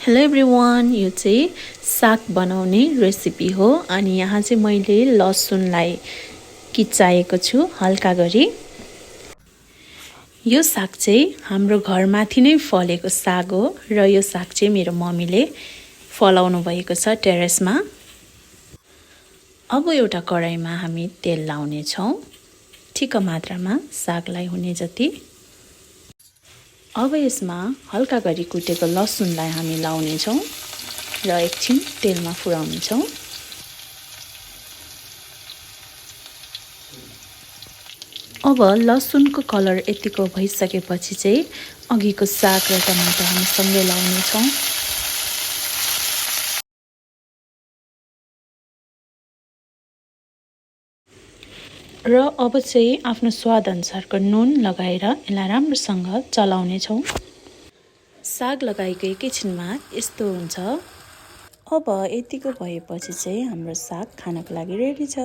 Hello everyone, यो चाहिँ साग बनाउने रेसिपी हो। अनि यहाँ चाहिँ मैले लसुनलाई किच्चाएको छु हल्का गरी। यो साग चाहिँ हाम्रो घरमाथि नै फलेको साग हो र यो साग चाहिँ मेरो मम्मीले फलाउनु भएको छ टेरेसमा। अब एउटा कराईमा हामी तेल लाउने छौं, ठिक मात्रामा सागलाई हुने जति। अब यसमा हल्का गरी कुटेको लसुनलाई हामी लाउने छौं र एकछिन तेलमा फुराउने छौं। अब लसुनको कलर यतिको भइसकेपछि चाहिँ अघिको साग र टमाटर हामी सँगै लाउने छौं। र अब चाहिँ आफ्नो स्वाद अनुसारको नुन लगाएर यसलाई राम्रोसँग चलाउने छौं। साग लगाएको एकैछिनमा यस्तो हुन्छ। अब यतिको भएपछि चाहिँ हाम्रो साग खानको लागि रेडी छ।